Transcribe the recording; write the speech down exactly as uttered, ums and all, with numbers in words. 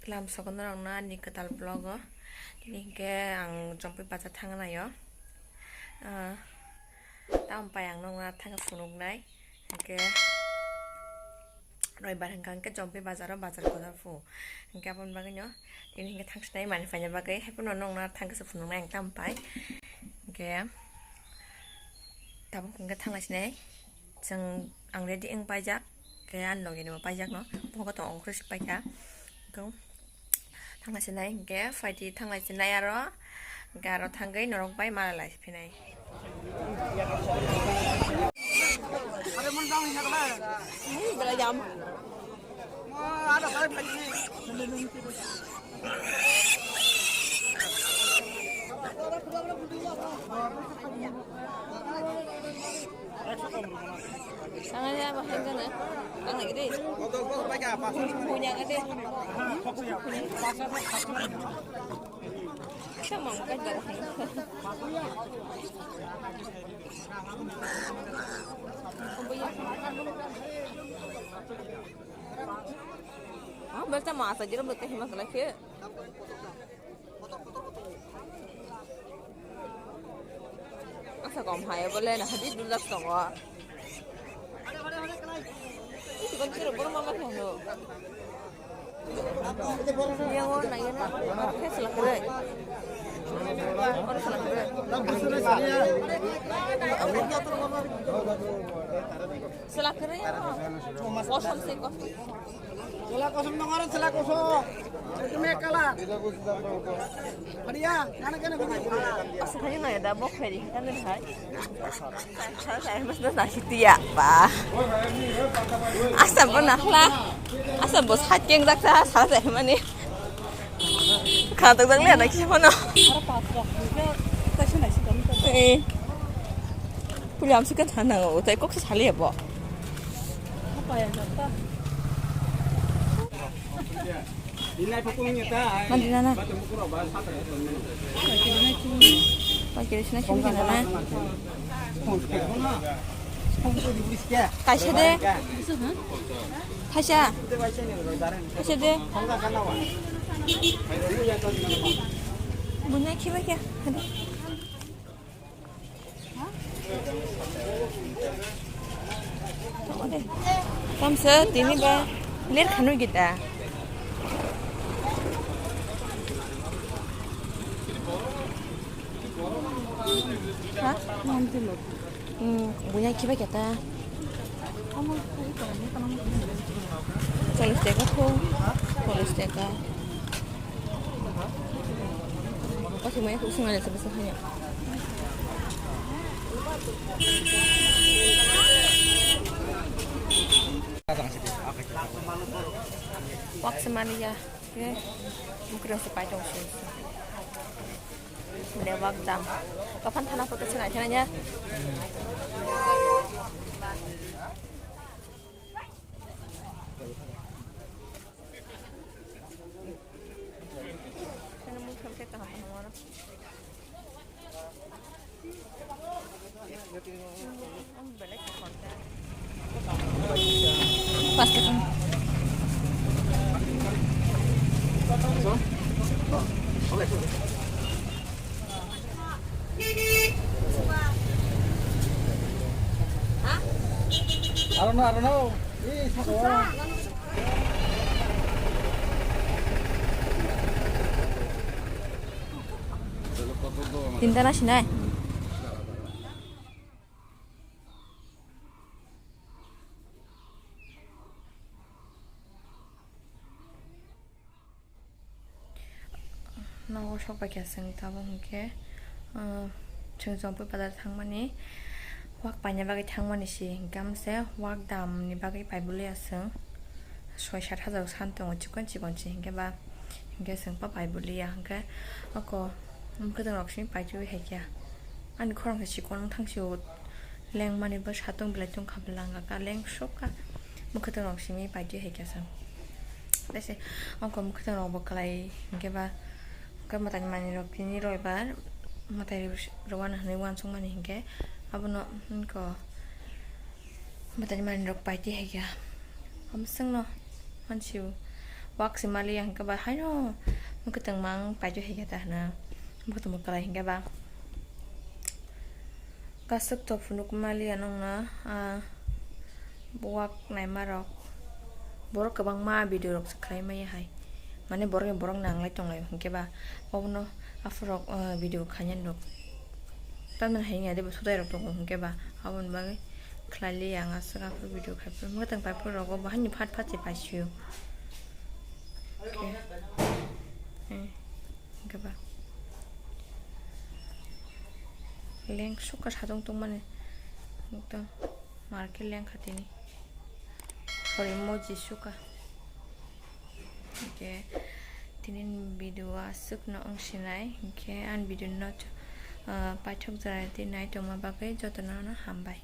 Lam sokonno rokno ani kwtal vlog o. Tini hinkhe ang Jompui bazar thangnaio. Ah, tamo pai ang nokna thangkhe phunuknai. Hinkhe roibar hinkha hinkhe Jompui bazar o bazar kotor phu. Hinkhe aboni bagwino tini hinkhe thangsinai manwi phaina bagwi. Haiphano nokna thangkhe se phunuknai ang tamo pai. Hinkhe tabuk hinkhe thanglaisinai. Chwng, ang ready wng paijak, khe ani logi ni bo paijak no, bo khe tong ongkhorwi se paikha. Khe thanglai se nai hinkhe, phaidi thanglai se nai aro, hinkhe aro thangwi norok bai malai lai se phinai. Belai jam. Tangan ya, apa yang kena? Tangan lagi deh. Punya kan deh. Sama makan bareng. Ah, berta masa jero berta hima kala ke. Asa kom hai bole na hadi dulak tongo. Isi kon kiro boro mama khe hano. Yang o na yana. Khe selak kere. Oro selak kere. Selak kere ya. Kosong se kosong. Chwla kosom nongor, chwla kosom. Ekdom ek kalar. Hadiya, nana kena bini. Asa thani no da bok pheri kan hai. Sa sa mas na si tiya ba. Asa bo nakhla. Asa bo sat keng dak sa sa sa mani. Kha tak tak le na kisa phano. Eh. Puli amsi ka thana o tai kok sa sali bo. Apa ya jata? Mandi nana. Pakai sini sini nana. Kaisa de. Kaisa. Kaisa de. Bunya kiba kya? Tamsa tini ba ler khanu gita. Ha? Hmm, bunya kiba kata. Cholish taka ko, cholish taka. Kasi mo yung kusong nga sa basa kanya. Wak sa mani ya. Ye. Mukro sa paitong sa. Mane wak dam. Kapan thana photo sa nai thana ya. Pass taka. Aro no, aro no. Ee, saka o. Tinta na sinai. Nogo sok bai khe chwng tabuk hinkhe, ah, chwng Jompui bazar thangmani, wak paina bagwi thangmani si hinkhe, amse wak damni bagwi pai bwlwi aswng soi sat hajar san tongo, chikon chikon si hinkhe ba, hinkhe chwng pa pai bwlwi ya hinkhe oko mwkhwtwng rok simi paitwi hai khe ani khorang se chikon wng thang si o. Lengmani bo satung belai tongkha, belai ka leng sukha. Mwkhwtwng rok simi paitwi hai khe sa. Tei se ongkho mwkhwtwng rok bo kwlai hinkhe ba, hwnkhe mwtai manwi rok tini roibar mwtai rwna hinwi uansukmani hinkhe abono ongkho mwtai manwi rok paitwi hai khe. Amswkno mansio Wak se maliya hwnkhe ba haino mwkhwtwng mang paijak hai khe ta hwna. Mwkhwtwng kwlai hwnkhe ba. Kasuk to phunuk maliya nongna, ah, wak naima rok. Borok kwbangma video rok se khlai maya hai. Mane borok ni borok nanglai tonglai hwnkhe ba. Obono aphuru rok, ah, video khainani rok. Tamni hai wngya de bo sudai rok tongo hwnkhe ba. Aboni bagwi khlai liya ang aswk aphuru video khai phuru. Mwkhwtwng pai phuru rogo bo haino phat phat se paisio. Okay. Eh, hwnkhe ba. Leng suka sadong tongmani. Ekdom market leng kha tini. Sorry, moji suka. Hwnkhe tini video aswkno wng sinai. Hwnkhe ani video no, ah, paithak jora twi nai tongma bagwi jotono no hambai.